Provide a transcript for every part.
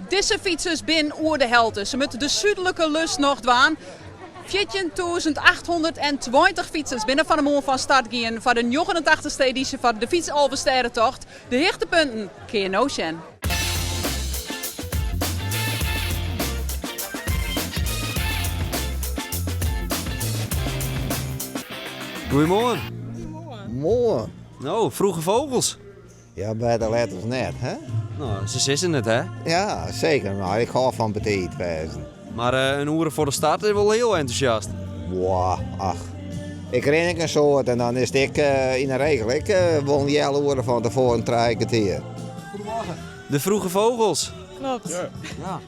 Dizze fytsers binne oer de helte. Se moatte de súdlike lus noch dwaan. 14.820 fytsers binne fan 'e moarn fan start gien foar de njoggenentachtichste edysje fan de Fytsalvestêdetocht. De hichtepunten kinne je no sjen. Goeiemoarn. Moarn. No, vroege vogels. Ja, better let as net, hè? No, se sizze it, hè? Ja, seker. No, ik hâld fan betiid wêzen. Mar eh, in oere foar de start is wol hiel entûsjast. Boah, ach. Ik rin ek in soad en dan is it ek eh, yn 'e regel ek eh, wol in healoere fan tefoaren, trije kertier. Goedemorgen. De vroege vogels. Klopt. Ja.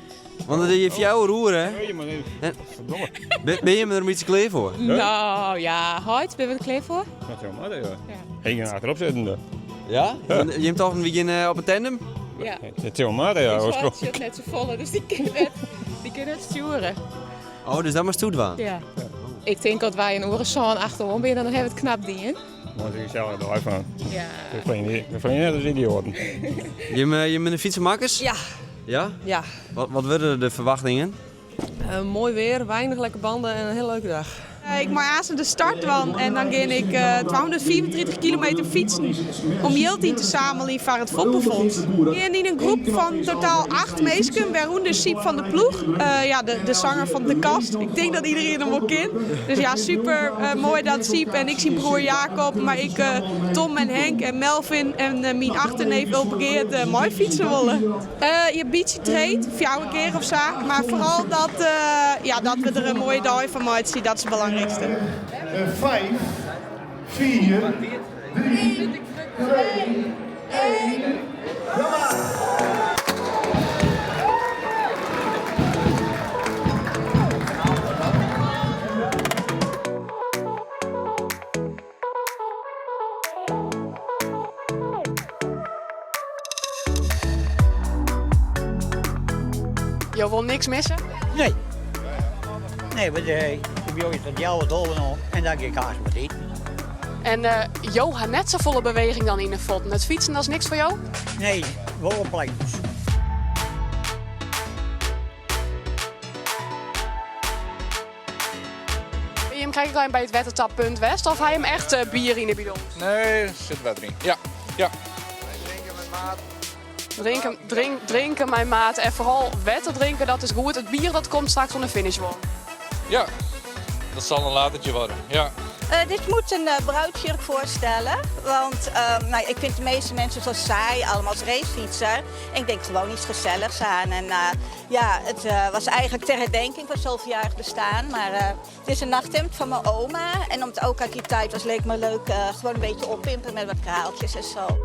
Want it is hjir fjouwer oere, hè? Bin je der in bytsje klear foar? No ja, heit, binne we der klear foar? Dat sil moatte, ja. Ik gean achterop sitten. Ja? Jim tochten we gean op 'e tandem? Ja. Dat sil moatte, ja. Ús heit sjocht net safolle, dus dy kin net, dy kin net stjoere. Oh, dus dat moatst do dwaan? Ja. Ik tink as wy in oere sân achteroan binne, dan hawwe we it knap dien. Meitsje ik sels in dei fan. Ja. We fleane net as idioaten. Jim, jim binne fytsemakkers? Ja. Ja? Ja. Wat wurde de ferwachtingen? Moai weer, weinich lekke banden en in hiele leuke dag. Ik mei aanst de start dwaan en dan gean ik 235 kilometer fytsen om jild yn te sameljen foar it Foppefonds. We gean yn in groep fan totaal 8 minsken, wêrûnder Syb van der Ploeg, ja, de sanger fan De Kast. Ik tink dat iedereen hem wol kin. Dus ja, super moai dat Syb en ek syn broer Jacob, mar ek Tom en Henk en Melvin en myn achterneef Ulbe Geert meifytse wolle. Je bytsje traind, fjouwer kear of sa. Mar foaral dat, ja, dat we der in moaie dei fan meitsje, dat is it belangrykste. 5, 4, 3, 2, 1, Jo wol niks misse? Nee. Nee, want ik bin jong dat jouwe it alve no en dan gean ik haast wat iten. En jo ha net safolle beweging dan yn 'e fuotten. It fytsen dat is niks foar jo? Nee, wol op plankjes. Jim krije ek by it wettertappunt west of ha jim echt bier yn de bidons? Nee, der sit wetter yn. Ja, ja. Drinke mei maat. Drinken, drink, drinken mei maat en foaral wetter drinke, dat is goed. It bier dat komt straks oan de finish wol. Ja, dat zal een latertje worden. Ja. Dit moet een bruidsjurk voorstellen. Want nou, ik vind de meeste mensen zo saai, allemaal als racefietser. En ik denk gewoon iets gezelligs aan. En ja, het was eigenlijk ter herdenking van zoveeljarig bestaan. Maar het is een nachthemd van mijn oma. En omdat het ook uit die tijd was, leek me leuk gewoon een beetje oppimpen met wat kraaltjes en zo.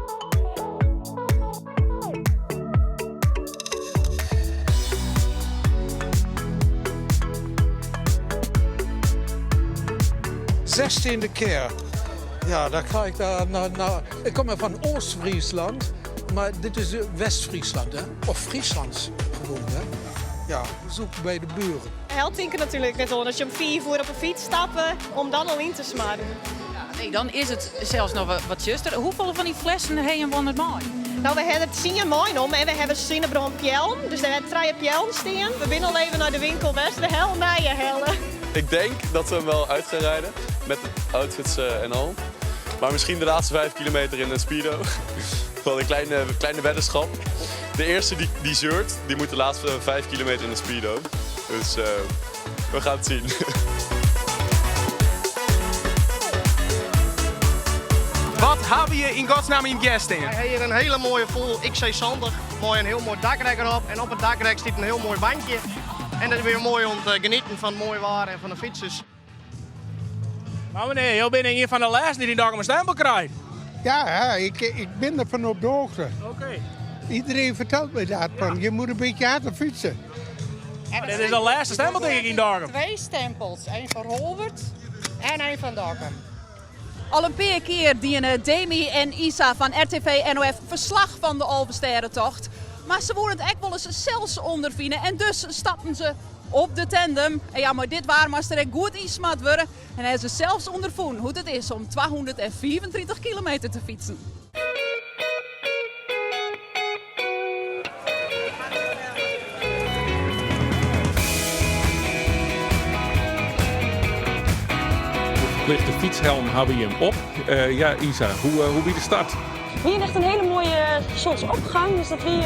Zestiende keer. Ja, dan ga ik daar naar, naar. Ik kom van Oost-Friesland, maar dit is West-Friesland, hè? Of Frieslands gewoon, hè? Ja, zoek bij de buren. Helpt tinke natuerlik net oan as je om fiif oere op 'e fyts stappe om dan al yn te smarren. Ja, nee, dan is it sels noch wat tsjuster. Hoefolle fan dy flessen ha jim wol net mei? No, we hawwe der tsien meinommen en we hawwe sinnebrânpeallen. Dus dêr hawwe trije peallen stean. We binne al even nei de winkel west, we helle nije helle. Ik denk dat we hem wel uit gaan rijden, met de outfits en al. Maar misschien de laatste 5 kilometer in een speedo. Wel een kleine, kleine weddenschap. De eerste die, die zeurt, die moet de laatste 5 kilometer in de speedo. Dus we gaan het zien. Wat hawwe je yn godsnamme yn it gjers stean? Wy hawwe hjir in hiele moaie fol XC 70 mei in hiel moai dakrek derop. En op it dakrek stiet in hiel moai bankje. En dat is wer moai om te genieten fan it moaie waar en fan de fytsers. Mar menear, jo binne ien fan de lêsten dy't yn Dokkum in stempel krijt. Ja, ik, ik ben ervan op de hoogte. Oké. Iedereen vertelt me dat, van, je moet een beetje harder fietsen. En dit is de lêste stempel denk ik yn Dokkum. Twee stempels, één voor Holwert en één van Dokkum. Al in pear kear diene Demi en Isa fan RTV NOF ferslach fan de Alvestêdetocht. Mar se woene it ek wolris sels ûnderfine en dus stapten se op de tandem. En ja, mei dit waar moast der ek goed ynsmard wurde en ha se sels ûnderfûn hoe't it is om 235 kilometer te fytsen. Ferplichte fytshelm hawwe jim op. Ja, Isa, hoe, hoe wie de start? Wie echt in hiele moaie zonsopgang, dus dat wie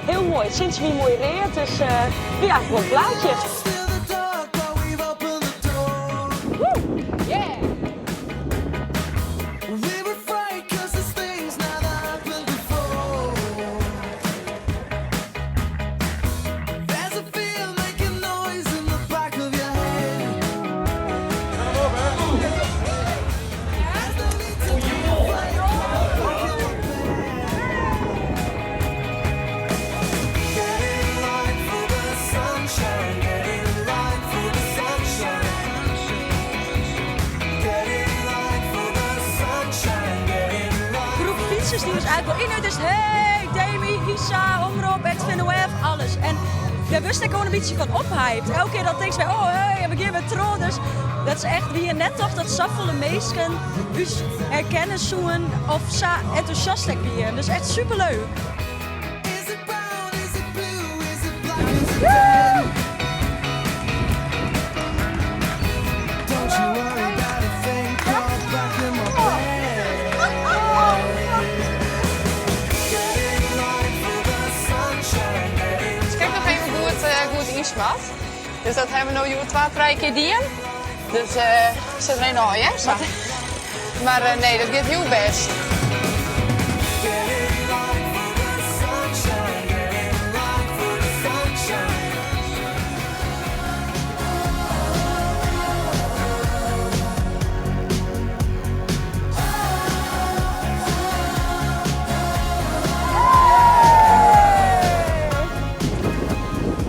hiel moai. It sintsje wie moai read, dus wie eigentlik wol in plaatje. Groep fytsers dy't ús eigentlik wol ynút is, hey Demi, Isa, Omrop, RTV NOF, alles. En dêr wurdst ek gewoan in bytsje fan ophyped. Elke kear dan tinkst wer, oh hey, en we gean wer troch. Dus dat is echt, we hiene net tocht dat safolle minsken ús herkenne soenen of sa entûsjast ek wienen. Dus echt superleuk. It is noch even goed, goed ynsmard. Dus dat hawwe we no hjoed twa, trije kear dien. Dus sit der even ôf, hear. Sa. Mar nee, dat giet hiel bêst.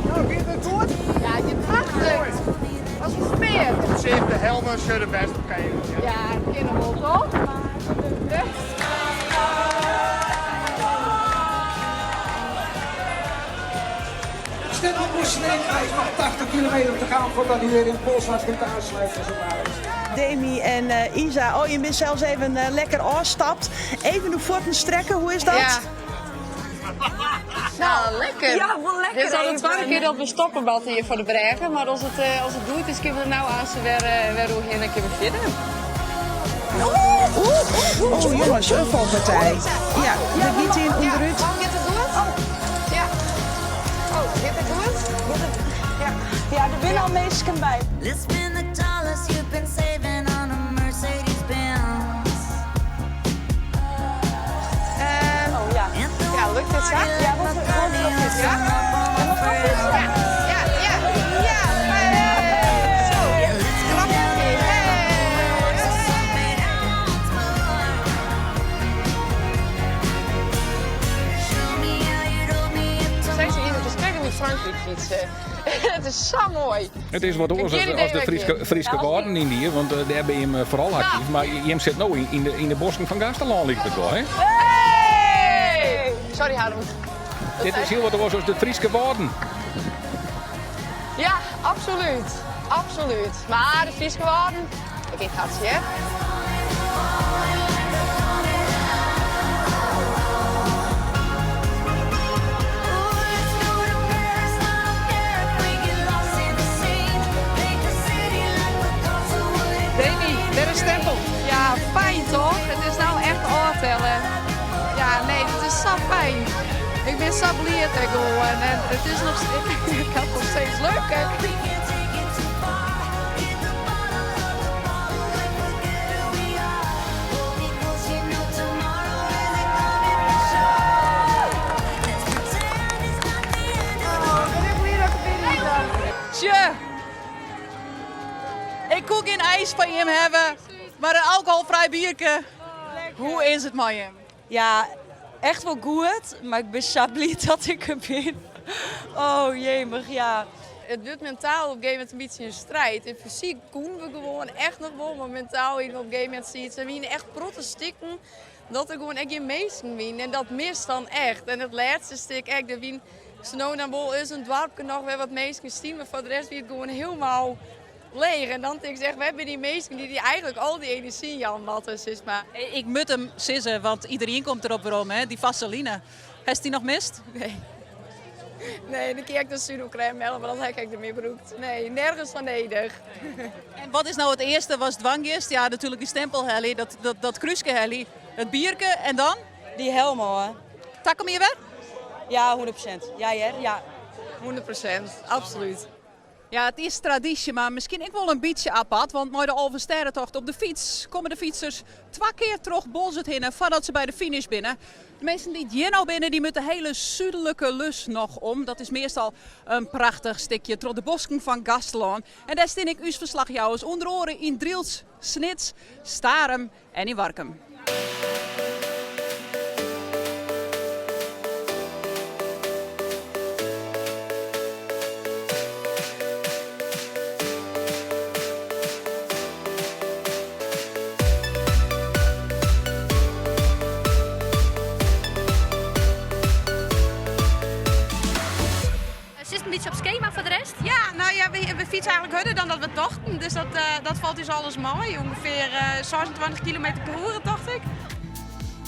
Nou, giet it goed? Ja, it giet prachtich. As in spear. Op sich, de helmen sjogge der bêst oké út. Ja, it kin noch wol, toch? Stel op hoe snel hij is nog 80 kilometer te gaan voordat hij weer in Bolsward kunt aansluiten. Zo Demi en eh, Isa, oh, je bent zelfs even eh, lekker ôfstapt. Even de fuotten strekke, hoe is dat? Ja. Nou, lekker. Ja, wol lekker Dit is al de even. tweede kear dat we stoppe moatte hjir foar de brêge. Mar as it, as it goed is, kinne we der no aanst wer, wer oerhinne en kinne we fierder. Oh jongens, in falpartij. Ja, der giet ien ûnderút. Oh, giet it goed? Ja. Oh, giet it goed? Ja. Ja, der binne al minsken by. Let's spend the dollars you've been saving on a Mercedes Benz. Oh ja. Ja, lukt het zo? Ja, wat wat Ja? Ja, ja, ja, ja. Hey. Zo. Klap. Hey. Zijn ze hier het gesprek om in Frankrijk fietsen? Het is zo mooi. It is wat oars Ik as, kin as de idee Fryske, wat Fryske Wâlden yn die, want eh, dêr binne jim foaral aktyf. Mar jim sit no yn, yn, de, yn de bosken fan Gaasterlân, liket it wol, hè? Hey! Sorry, Harm. Dit is hiel wat oars as de Fryske Wâlden. Ja, absoluut. Absoluut. Mar de Fryske Wâlden, ik kin gatsje, hè? Demi, wer in stempel. Ja, fijn toch? It is no echt ôftelle. Ja, nee, it is sa fijn. Ik bin sa bliid ek gewoan. En it is noch, ik ha it noch steeds leuk. Hè. Tje, ik koe gjin ijs fan jim hawwe, mar in alkoholfrij bierke. Hoe is it mei jim? Ja, echt wol goed, mar ik bin sa bliid dat ik der bin. Oh jemig, ja. It wurdt mentaal op in gegeven momint in bytsje in striid. En fysyk koenen we gewoan echt noch wol, mar mentaal op in gegeven momint siet se. wiene echt protte stikken dat der gewoan ek gjin minsken wiene. En dat mist dan echt. En it lêste stik ek, der wiene sa no en dan wol ris in doarpke noch wer wat minsken stien, mar foar de rest wie it gewoan hielendal leech. En dan tink ik echt, wêr binne dy minsken dy't dy eigentlik al dy enerzjy jaan moatte, sis mar. Ik moat him sizze, want iderien komt derop werom, hè, dy vaseline. Hast dy noch mist? Nee. Nee, dan kin ik de Sudocrem melde, mar dat ha ik net mear brûkt. Nee, nergens foar nedich. En wat is no it earste watst dwaan giest? Ja, natuerlik dy stempel helje, dat, dat, dat krúske helje, it bierke en dan? Dy helm ôf. Takom jier wer? Ja, 100%. Ja hear, ja. 100%, absolút. Ja, it is tradysje, mar miskien ek wol in bytsje apart, want mei de Alvestêdetocht op de fyts komme de fytsers twa kear troch Boalsert hinne foardat se by de finish binne. De minsken dy't hjir no binne, dy moatte de hiele súdlike lus noch om. Dat is meastal in prachtich stikje troch de bosken fan Gaasterlân. En dêr stean ek ús ferslachjouwers, ûnder oare yn Drylts, Snits, Starum en yn Warkum. Sit in bytsje op skema foar de rest? Ja, nou ja, we fytse eigentlik hurder dan dat we tochten. Dus dat, dat falt ús alles mei. Ungefear 26 kilometer per oere, tocht ik.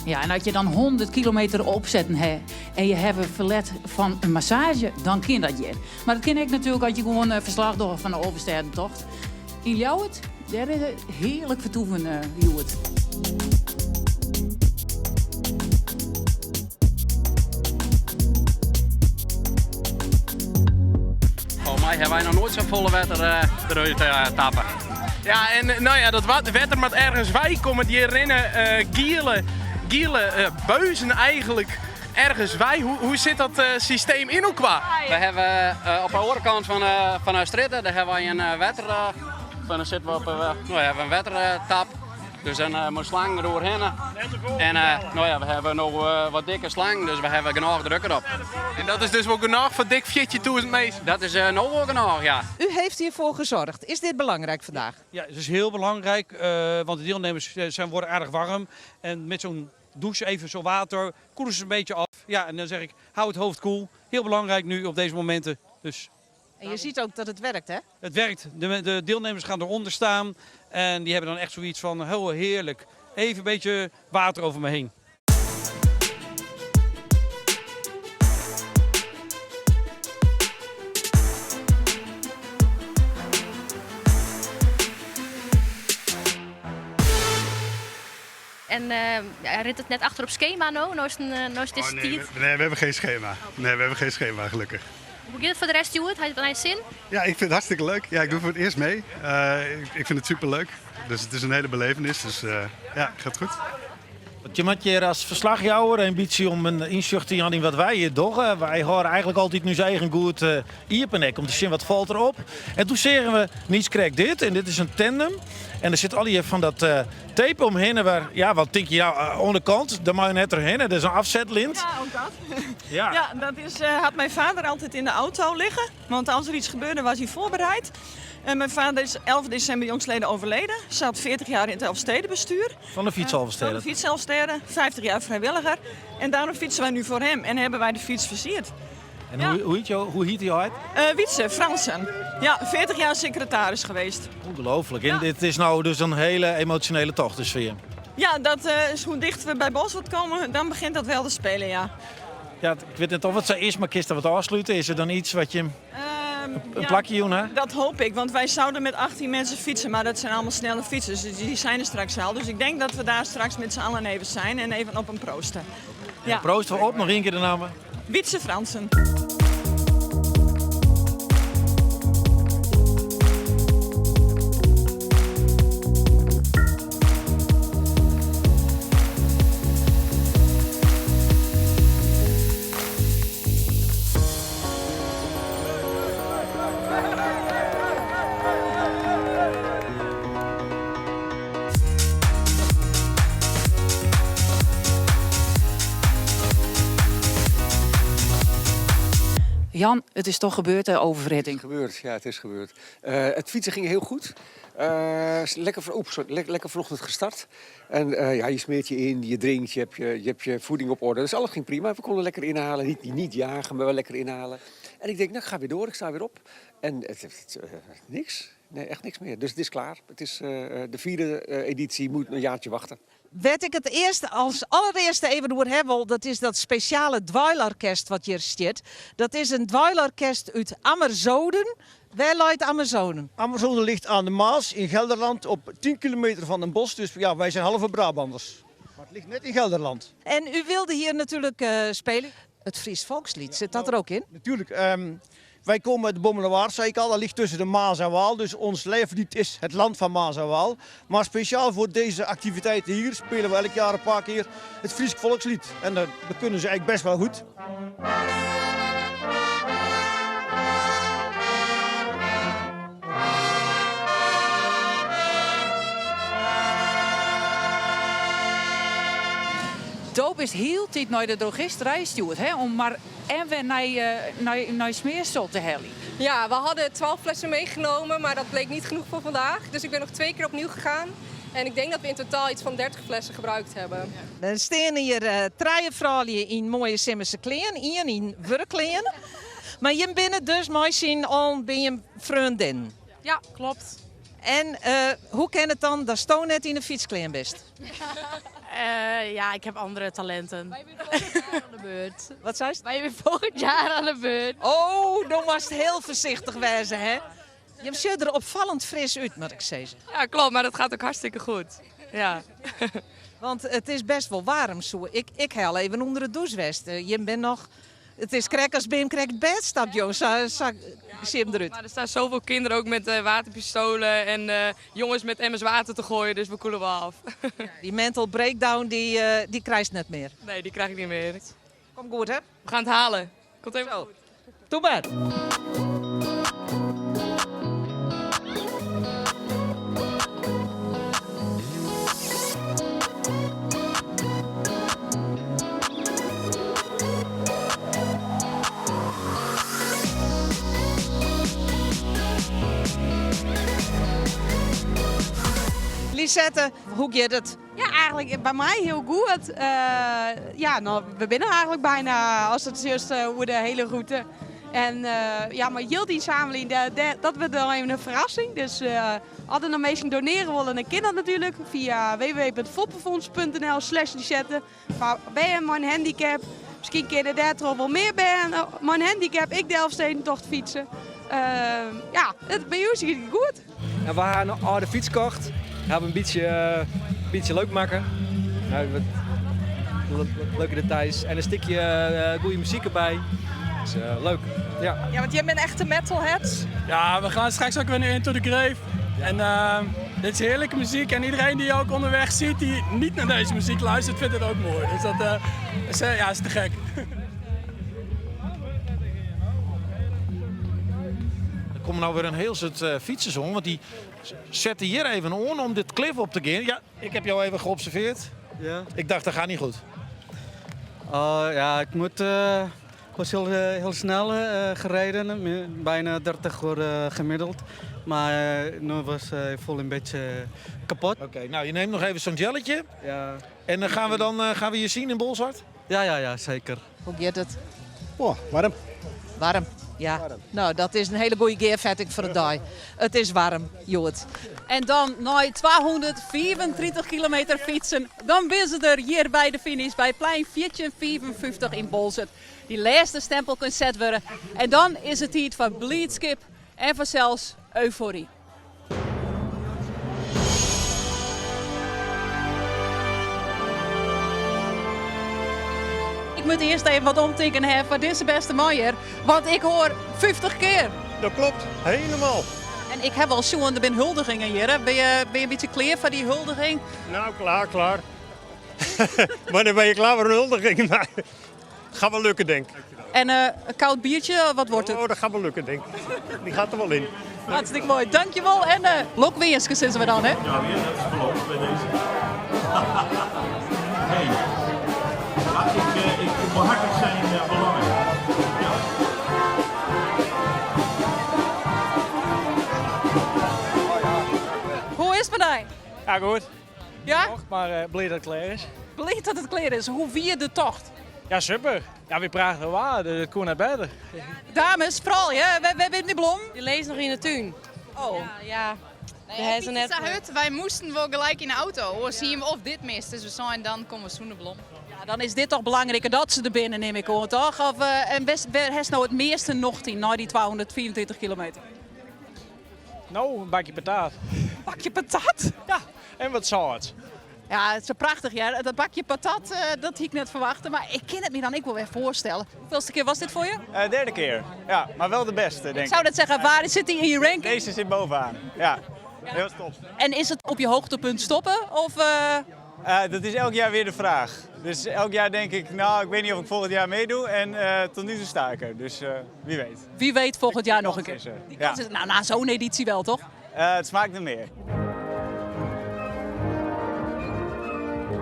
Ja, en as je dan 100 kilometer opsetten ha en je hawwe ferlet fan in massaazje, dan kin dat hjir. Mar dat kin ek natuerlik as je gewoan ferslach dogge fan de Alvestêdentocht. Yn Ljouwert, dêr is it hearlik fertoeven hjoed. Folgens my hawwe wy noch noait safolle wetter derút tappe. Ja, en nou ja, dat wetter moat ergens weikomme. Hjir rinne giele, giele buizen eigentlik ergens wei. Hoe sit dat systeem yn elkoar? We hawwe op de oare kant fan de strjitte, dêr hawwe wy in wetter, fan, dan sitte we op, no ja, in wettertap. Dus dan moat slangen der oerhinne. En no ja, we hawwe no wat dikke slangen, dus we hawwe genôch druk derop. En dat is dus wol genôch foar dik 14.000 minsken? Dat is no wol genôch, ja. U heeft hiervoor gezorgd. Is dit belangrijk vandaag? Ja, het is heel belangrijk, want de deelnemers zijn, worden erg warm. En met zo'n douche, even zo'n water, koelen ze een beetje af. Ja, en dan zeg ik, hou het hoofd koel. Heel belangrijk nu op deze momenten. Dus En je ziet ook dat het werkt, hè? Het werkt. De deelnemers gaan eronder staan en die hebben dan echt zoiets van, oh heerlijk, even een beetje water over me heen. En ja, rint it net achter op skema no? No is it, no is it Oh, dizze nee, tiid. nee, we hebben geen schema. Nee, we hebben geen schema, gelukkig. Hoe giet it foar de rest hjoed? Ha je it nei sin? Ja, ik vind het hartstikke leuk. Ja, ik doe voor het eerst mee. Ik vind het superleuk. Dus het is een hele belevenis. Dus ja, gaat goed. Want je moat hjir as ferslachjouwer in bytsje om in ynsjoch te jaan yn wat wy hjir dogge. Wy hâlde eigentlik altyd ús eagen goed iepen ek om te sjen wat falt der op. En doe seagen we niiskrekt dit en dit is in tandem. En der sit allegear fan dat tape omhinne waar, ja, wat tink je nou, oan de kant, dêr mei je net trochhinne, dat is in afzetlint. Ja, ook dat. Ja. Ja, dat is, had mijn vader altijd in de auto liggen. Want als er iets gebeurde, was hij voorbereid. En mijn vader is 11 december jongstleden overleden. Zat 40 jaar in het Elfstedenbestuur. Van de fietsalvesteden. Van de fietselfsteden, 50 jaar vrijwilliger. En daarom fietsen wij nu voor hem en hebben wij de fiets versierd. En hoe, hoe heet jou, hoe heet hij uit? Wietse Fransen. Ja, 40 jaar secretaris geweest. Ongelooflijk. En dit is nou dus een hele emotionele tocht dus voor je. Ja, dat is hoe dicht we bij Bolsward komen, dan begint dat wel te spelen, ja. Ja, ik weet net of it sa is, mar kinst dat wat ôfslute? Is der dan yts wat je in plakje jûn ha? Dat hoop ik, want wij zouden met 18 mensen fietsen, maar dat zijn allemaal snelle fietsers, dus die zijn er straks al. Dus ik denk dat we daar straks met z'n allen even zijn en even op een proosten. Ja. Proosten we op, noch ien kear de namme. Wietse Fransen. Jan, it is toch gebeurd, de overfitting? Het is gebeurd, ja, het is gebeurd. Het fietsen ging heel goed. Lekker, oeps, sorry, lekker vanochtend gestart. En ja, je smeert je in, je drinkt, je hebt je voeding op orde. Dus alles ging prima. We konden lekker inhalen. Niet jagen, maar wel lekker inhalen. En ik denk, nou, ik ga weer door, ik sta weer op. En het niks. Nee, echt niks meer. Dus het is klaar. Het is de 4e editie, moet een jaartje wachten. Wêr't ik it earst as allerearste even oer ha wol, dat is dat spesjale dweilorkest wat hjir stiet. Dat is in dweilorkest út Ammerzoden. Wêr leit Ammerzoden? Ammerzoden ligt aan de Maas in Gelderland op 10 kilometer van Den Bosch. Dus ja, wij zijn halve Brabanders. Maar het ligt net in Gelderland. En u wilde hier natuurlijk eh, spelen. Het Fries Volkslied, zit dat er ook in? Natuurlijk. Ehm, wij komen uit de Bommelerwaard, zei ik al. Dat ligt tussen de Maas en Waal. Dus ons lijflied is het land van Maas en Waal. Maar speciaal voor deze activiteiten hier spelen we elk jaar een paar keer het Fries Volkslied. En dat, dat kunnen ze eigenlijk best wel goed. Do bist hieltyd nei de drogisterij stjoerd hè, om mar en wer nei, nei, nei smearsel te heljen. Ja, we hadden 12 flessen meegenomen, maar dat bleek niet genoeg voor vandaag. Dus ik ben nog twee keer opnieuw gegaan. En ik denk dat we in totaal iets van 30 flessen gebruikt hebben. Der steane hjir eh, trije froulju yn moaie simmerse klean, ien yn wurkklean. Mar jim binne dus mei syn allen by jim freondin. Ja, klopt. En eh, hoe kin it dan datsto net yn de fytsklean bist? Eh, ja, ik heb andere talenten. Wij zijn volgend jaar aan de beurt. Wat seist? Wij zijn volgend jaar aan de beurt. Oh, dan moatst hiel foarsichtich wêze, hè? Jim sjogge der opfallend fris út, moat ik sizze. Ja, klopt, maar dat gaat ook hartstikke goed. Ja. Want it is bêst wol waarm, soe ik. Ik ha al even ûnder de dûs west. Eh, jim binne noch. It is krekt as binne krekt bêd stapt, joh. Sa, sa sjogge jim derút. Maar er staan zoveel kinderen ook met eh, waterpistolen en eh, jongens met emmers water te gooien, dus we koelen wel af. Dy mental breakdown, dy, eh, dy krijst net mear. Nee, die krijg ik niet meer. Komt goed, hè? We gaan het halen. Komt even goed. Doe mar. Lisette, hoe giet it? Ja, eigenlijk by my hiel goed. Uh, ja, no, we binne eigentlik byna as it just uh, oer de hiele rûte. En uh, ja, mar jild ynsammelje, dat wurdt dan even in ferrassing. Dus uh, as der noch minsken donearje wolle, dan kin dat natuerlik fia www.foppefonds.nl slash Lisette. Foar bern mei in handicap. Miskien kinne dêrtroch wol mear bern mei in handicap ek de Elfstedentocht fytse. Uh, ja, it, by ús giet it goed. En we ha in âlde fyts kocht. Ha we in bytsje, uh, bytsje leuk makke. Nou, wat leuke details en in stikje uh, goede muzyk derby. Dus uh, leuk. Ja. Ja, want jij bent echt de metalheads. Ja, we gaan straks ook weer naar Into the Grave. En uh, dit is heerlijke muziek. En iedereen die je ook onderweg ziet, die niet naar deze muziek luistert, vindt het ook mooi. Dus dat uh, is, ja, is te gek. Der komme no wer in hiel soad uh, fytsers oan, want dy sette hjir even oan om dit klif op te gean. Ja, ik ha jo even geobserveerd. Ja. Ik dacht, dat giet net goed. Oh, ja, ik moet. Uh, ik was heel, heel snel uh, gereden, bijna 30 uur gemiddeld. Maar nu was ik voel een beetje kapot. Oké, okay, nou je neemt nog even zo'n gelletje. Ja. En dan gaan we dan gaan we je zien in Bolsward? Ja, ja, ja, zeker. Hoe giet it? Oh, waarm. Waarm, ja. Waarm. No, dat is in hiele goede gearfetting foar de dei. It is waarm, hjoed. En dan nei 235 kilometer fytsen, dan binne se der hjir by de finish by plein 1455 yn Boalsert. Dy lêste stempel kin set wurde. En dan is it tiid foar bliidskip en fansels eufory. Ik moat earst even wat omtinken ha foar dizze bêste man hjir, want ik hear 50 kear. Dat klopt, helemaal. En ik ha al sjoen, der binne huldigingen hjir. Binne je, binne je in bytsje klear foar dy huldiging? No, klear, klear. Mar dan binne je klear foar in huldiging. Mar it giet wol lukke, tink ik. En uh, in koud biertsje, wat wurdt it? Oh, dat giet wol lukke, tink ik. Dy giet der wol yn. Hartstikke moai. Dankjewol en uh, lokwinske, sizze we dan, hè? Ja, weer, dat is beloofd bij deze. hey. Ja, ik, uh, ik behartig zijn uh, belangen. Ja. Hoe is it mei dy? Ja, goed. Ja? Maar uh, bliid dat it klear is. Bliid dat it klear is. Hoe wie de tocht? Ja, super. Ja, wie prachtich waar. Dat koe net better. Dames, froulju, wêr binne dy blommen? Dy lizze noch yn de tún. Oh. Ja, ja. Nee, ze net hurd. Wy moasten wol gelyk yn de auto, oars hiene we of dit mist. Dus we seinen dan komme we sûnder blom. Ja, dan is dit toch belangriker dat se der binne, nim ik oan, toch? Of, eh, en wêr hast no it measte nocht yn nei dy 235 kilometer? No, in bakje patat. Bakje patat? Ja, en wat sâlt. Ja, it is prachtich hear. Dat bakje patat, eh, dat hie ik net ferwachte. Mar ik kin it my dan ek wol wer foarstelle. Hoefolleste kear was dit foar je? Uh, derde keer, ja. Maar wel de beste, denk ik. Ik zou net zeggen, waar zit die in je ranking? Deze zit bovenaan, ja. Heel top. En is het op je hoogtepunt stoppen? Of, uh... Uh, dat is elk jaar weer de vraag. Dus elk jaar denk ik, nou, ik weet niet of ik volgend jaar meedoe. En uh, tot nu toe sta ik er. Dus uh, wie weet. Wie weet volgend jaar nog een keer. Die kans is, nou, na zo'n editie wel, toch? het smaakt naar meer.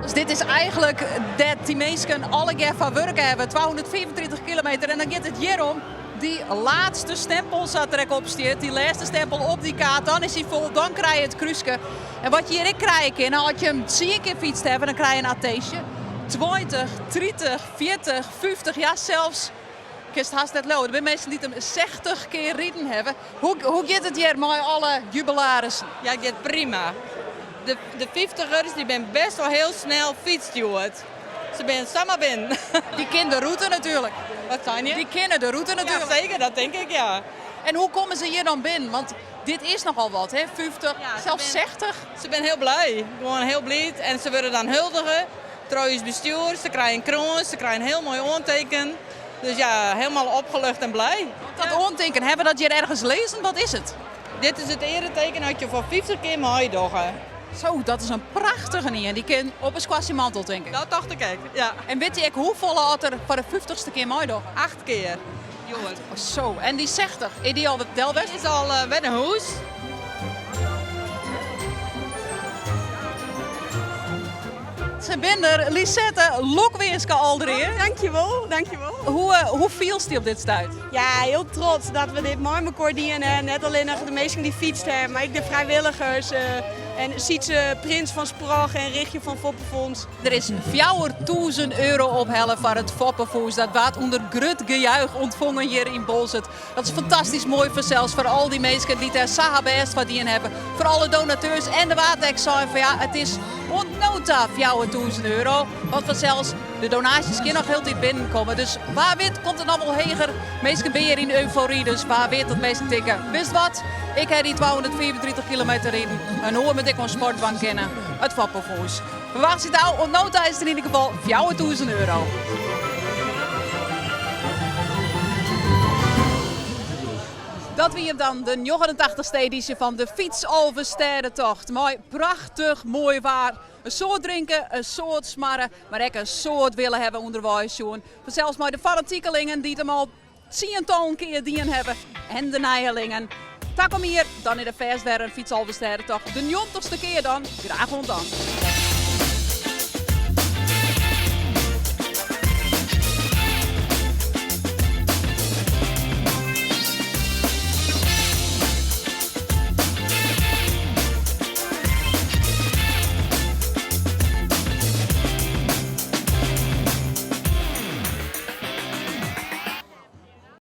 Dus dit is eigenlijk dat die mensen alle keer van werken hebben. 235 kilometer. En dan gaat het hier om. Die laatste stempel zat er op stiet. Die laatste stempel op die kaart. Dan is hij vol. Dan krijg je het kruiske. En wat je hier ook krijgen kan, nou, als je hem 10 keer fietst hebben, dan krijg je een attestje. 20, 30, 40, 50, ja zelfs. Ik het haast net lopen. Er zijn mensen die hem 60 keer rijden hebben. Hoe, hoe gaat het hier met alle jubilarissen? Ja, het gaat prima. De, de 50ers die zijn best wel heel snel fietsstuurd. Ze zijn samen binnen. Die kennen de route natuurlijk. Wat zijn je? Die kennen de route natuurlijk. Ja, zeker, dat denk ik, ja. En hoe komen ze hier dan binnen? Want dit is nogal wat, hè? 50, Ja, zelfs 60. Ze zijn heel blij. Gewoon heel blij. En ze worden dan huldigen. Trouwens bestuur, ze krijgen een kroon, ze krijgen een heel mooi oorteken. Dus ja, helemaal opgelucht en blij. Want dat oorteken, hebben we dat hier ergens lezen? Wat is het? Dit is het ereteken dat je voor 50 keer meidoggen. Zo, dat is een prachtige niet. En die kan op een squashy-mantel, denk ik. Dat dacht ik ook, ja. En weet je ook hoeveel had er voor de 50ste keer meidoggen? 8 keer. Jongen. Oh, zo, en die 60, is die al de Delwest? Die is al uh, bij de hoes. Ze binnen, Lisette, lokwinske alweer. Oh, dankjewel, dankjewel. Hoe, uh, hoe viel die op dit stuit? Ja, heel trots dat we dit mooi elkaar dienen. Net alleen nog de meesten die fietst hebben, maar ook de vrijwilligers. Uh, en Sietse Prins van Sprog en Richtje van Foppenfonds. Er is 4000 euro ophellen voor het Foppenfonds. Dat waard onder grut gejuich ontvangen hier in Bolzet. Dat is fantastisch mooi voor zelfs voor al die mensen die daar saha best van die hebben. Voor alle donateurs en de Waardek zijn van ja, het is ontnota 4000 euro. Want vanzelfs de donaties kunnen nog heel tijd binnenkomen. Dus waar wit komt het allemaal heger. Meesten ben je in euforie, dus waar wit dat meesten tikken. Wist wat? Ik heb die 234 kilometer in. En hoe moet ik een sportbank kennen? Het Foppenfonds. We wachten het al. Ontnota is er in ieder geval 4000 euro. Dat wie hem dan, de 89ste editie van de Fiets Alversterrentocht. Mooi, prachtig, mooi waar. Een soort drinken, een soort smarren, maar ook een soort willen hebben onderwijs. Zelfs maar de fanatiekelingen die het hem al tientallen keer dien hebben. En de nijelingen. Tak om hier, dan in de vers weer een Fiets Alversterrentocht. De 90ste keer dan. Graag ontdan.